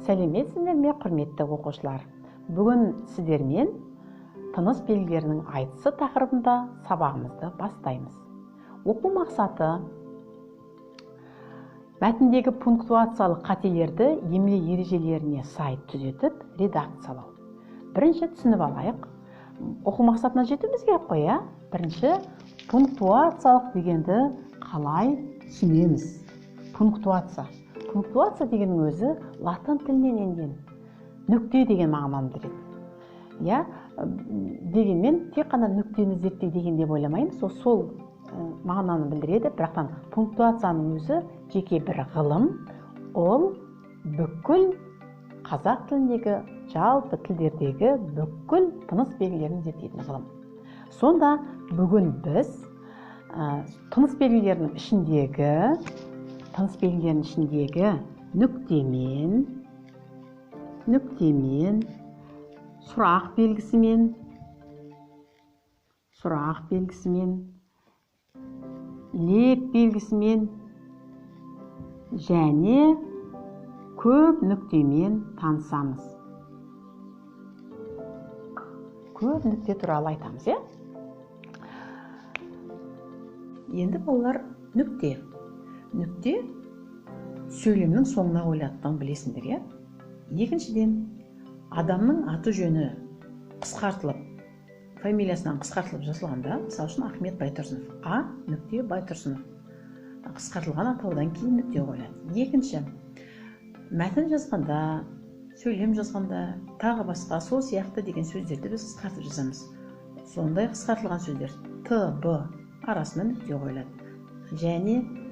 Сәлеметсіздер ме, құрметті оқушылар? Бүгін сіздермен тыныс белгілерінің айтысы тақырыбында сабағымызды бастаймыз. Оқу мақсаты: мәтіндегі пунктуациялық қателерді емле ережелеріне сай түзетіп, редакциялау. Бірінші түсініп алайық. Оқу мақсатына жетуіміз керек қой, иә? Бірінші, пунктуациялық дегенді қалай түсінеміз? Пунктуация. Пунктуация дегеннің өзі латын тілінен енген нүкте деген мағынаны білдіреді. Иә, дегенмен тек қана нүктені зерттеу деген деп ойламаймыз, сол мағынаны білдіреді. Бірақтан пунктуацияның өзі жеке бір ғылым, ол бүкіл қазақ тіліндегі, жалпы тілдердегі бүкіл тыныс белгілерін зерттейтін ғылым. Сонда бүгін біз тыныс белгілерінің ішіндегі нүктемен, сұрақ белгісімен, леп белгісімен және көп нүктемен танысамыз. Көп нүкте туралы айтамыз, иә? Енді балалар, нүкте. Нүкте сөйлемнің соңына қойылатынын білесіңдер, иә? Екіншіден, адамның аты жөні қысқартылып, фамилиясынан қысқартылып жазылғанда, мысалы үшін Ахмет Байтұрсынов, А нүкте Байтұрсынов, қысқартылған атаудан кейін нүкте қойылады. Екінші, мәтін жазғанда, сөйлем жазғанда, тағы басқа сол сияқты деген сөздерді біз қысқартып жазамыз. Сондай қысқартылған сөздер Т, Б арасына нүкте қойылады. Және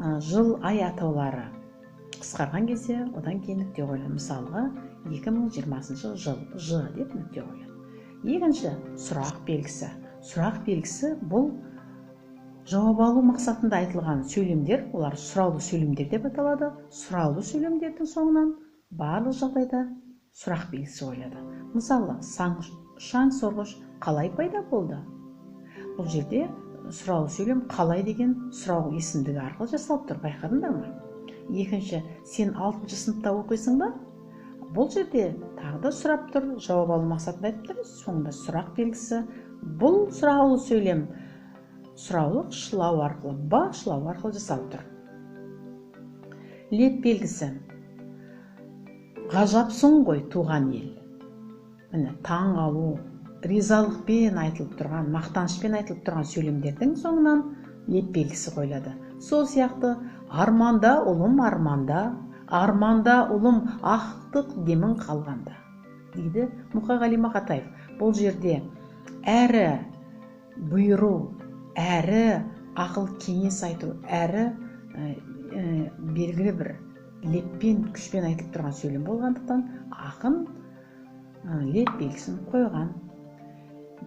жыл, ай атаулары қысқарған кезде одан кейін нүкте қойылады. Мысалға, 2020 жыл, Ж деп нүкте қойылады. Екінші, сұрақ белгісі. Сұрақ белгісі бұл жауап алу мақсатында айтылған сөйлемдер, олар сұраулы сөйлемдер деп аталады. Сұраулы сөйлемдердің соңынан барлық жағдайда сұрақ белгісі қойылады. Мысалы, шаң сорғыш қалай пайда болды? Бұл жерде сұраулы сөйлем қалай деген сұрау есімдігі арқылы жасалып тұр, байқадыңдар ма? Екінші, сен 6 сыныпта оқисың ба? Бұл жерде тағы да сұрап тұр, жауап алу мақсатында айтып тұр, соңында сұрақ белгісі. Бұл сұраулы сөйлем сұраулық шылау арқылы, ба шылау арқылы жасалып тұр. Леп белгісі. Ғажапсың ғой туған ел. Міне, таң қалу, ризалықпен айтылып тұрған, мақтанышпен айтылып тұрған сөйлемдердің соңынан леп белгісі қойылады. Сол сияқты арманда ұлым, арманда, арманда ұлым, ақтық демің қалғанда, дейді Мұқағали Мақатаев. Бұл жерде әрі бұйыру, әрі ақыл кеңес айту, әрі белгілі бір леппен, күшпен айтылып тұрған сөйлем болғандықтан ақын леп белгісін қойған.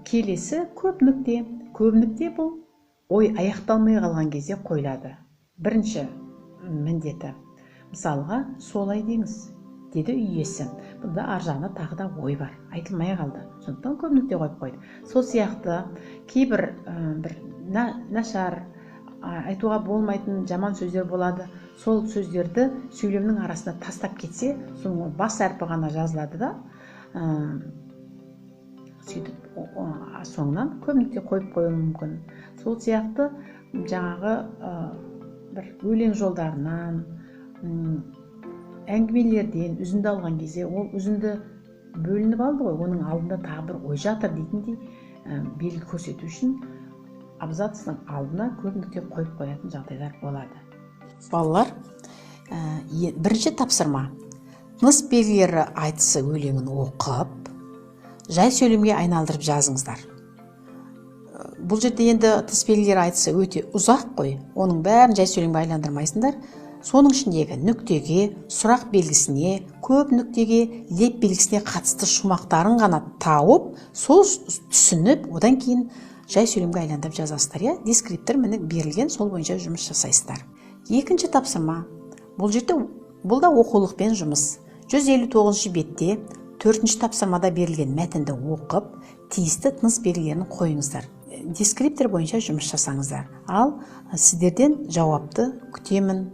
Келесі көп нүкте. Көп нүкте бұл ой аяқталмай қалған кезде қойылады. Бірінші міндеті. Мысалға, солай деңіз, деді үй иесі. Бұнда ар жағында тағы да ой бар, айтылмай қалды. Сондықтан көп нүкте қойып қойды. Сол сияқты кейбір бір нашар, айтуға болмайтын жаман сөздер болады. Сол сөздерді сөйлемнің арасына тастап кетсе, соның бас әрпі ғана жазылады да, сөйтіп соңынан көп нүкте қойып қоюы мүмкін. Сол сияқты жаңағы бір өлең жолдарынан, әңгімелерден үзінді алған кезде, ол үзінді бөлініп алды ғой, оның алдында тағы бір ой жатыр дейтіндей белгі көрсету үшін абзацтың алдына көп нүкте қойып қоятын жағдайлар болады. Балалар, бірінші тапсырма. Тыныс белгілері айтысы өлеңін оқып, жай сөйлемге айналдырып жазыңыздар. Бұл жерде енді тыныс белгілері айтысы өте ұзақ қой, оның бәрін жай сөйлемге айландырмайсыңдар. Соның ішіндегі нүктеге, сұрақ белгісіне, көп нүктеге, леп белгісіне қатысты шумақтарын ғана тауып, сол түсініп, одан кейін жай сөйлемге айландырып жазасыздар, иә? Дескриптор міне берілген, сол бойынша жұмыс жасайсыздар. Екінші тапсырма. Бұл жерде бұл да оқулықпен жұмыс. 159 бетте 4-ші тапсырмада берілген мәтінді оқып, тиісті тыныс белгілерін қойыңыздар. Дескриптор бойынша жұмыс жасаңыздар. Ал сіздерден жауапты күтемін.